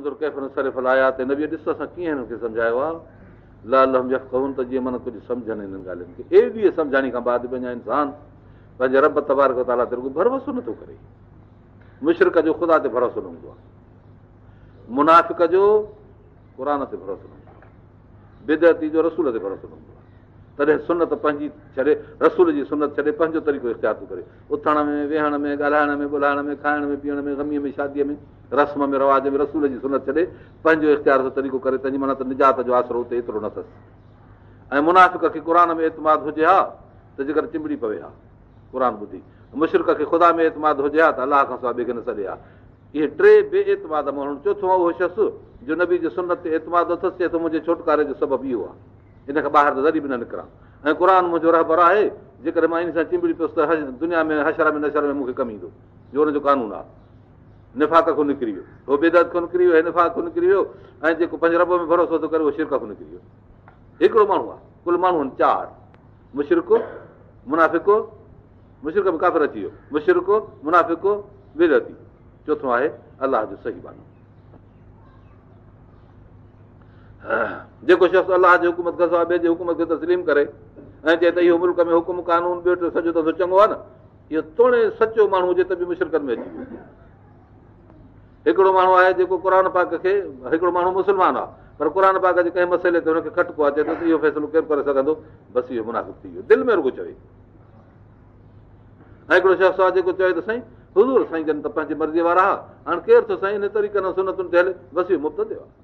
انظر ڪيف نصرف الآيات نبي ڏس اسان ڪيئن هنن کي سمجهايو آهي لعلهم يفقهون ته جيئن من ڪجهه سمجهن هنن ڳالهين کي. ايڏيء سمجهاڻي کان بعد به اڃا انسان پنهنجي رب تبارڪ وتعاليٰ تي رڳو ڀروسو نٿو ڪري. مشرڪ جو خدا تي ڀروسو نه هوندو آهي، منافق جو قرآن تي ڀروسو نه هوندو آهي، بدعتي جو رسول تي ڀروسو نه هوندو آهي. تڏهن سنت پنهنجي ڇڏي، رسول جي سنت ڇڏي پنهنجو طريقو اختيار ٿو ڪري. اٿڻ ۾، ويهڻ ۾، ڳالهائڻ ۾، ٻولائڻ ۾، کائڻ ۾، پيئڻ ۾، غميء ۾، شاديء ۾، رسم ۾ رواج ۾ رسول جي سنت ڇڏي پنهنجو اختيار سان طريقو ڪري تنهن جي معنيٰ ته نجات جو آسرو اتي ايترو نه اٿس ۽ منافق کي قرآن ۾ اعتماد هجي ها ته جيڪر چنبڙي پوي ها قرآن ٻڌي مشرڪ کي خدا ۾ اعتماد هجي ها ته الله کان سواء ٻئي کي نه سڏي ها. اهي ٽي بي اعتماد ماڻهو چوٿون اهو شخص جو نبي جي سنت تي اعتماد اٿس چئي ٿو منهنجي ڇوٽڪاري جو سبب اهو آهي ان کان ٻاهر ته ذري به نه نڪران ۽ قرآن منهنجو رهبر آهي جيڪڏهن مان ان سان چنبڙي پيس ته دنيا ۾ حشر ۾ نشر ۾ مون کي ڪم ايندو جو ان جو قانون آهي. نفاق کان نڪري ويو، هو بدعت کان نڪري ويو، هي نفاق کان نڪري ويو ۽ جيڪو پنهنجي رب ۾ ڀروسو ٿو ڪري اهو شرڪ کان نڪري ويو. هڪڙو ماڻهو آهي، ڪل ماڻهو آهن چار، مشرڪ، منافق، مشرڪ ۾ ڪافر اچي ويو، مشرڪ، منافق، بدعتي، چوٿون آهي الله جو صحيح ٻانهو. جيڪو شخص الله جي حڪومت کان سواء ٻئي جي حڪومت کي تسليم ڪري ۽ چئي ته اهو ملڪ ۾ حڪم قانون ٻيو ٽيو سڄو ته چڱو آهي نه، اهو توڻي سچو ماڻهو هجي ته به مشرڪن ۾ اچي ويو. هڪڙو ماڻهو آهي جيڪو قرآن پاڪ کي، هڪڙو ماڻهو مسلمان آهي پر قرآن پاڪ جي ڪنهن مسئلي تي هن کي کٽڪو آهي، چئي ٿو ته اهو فيصلو ڪير ڪري سگهندو، بس اهو منافق ٿي ويو، دل ۾ رڳو چوي. ۽ هڪڙو شخص آهي جيڪو چوي ته سائين حضور سائين جن ته پنهنجي مرضي وارا هئا، هاڻ ڪير ٿو سائين ان طريقن ۽ سنتن تي هلي، بس اهو مبتدع آهي.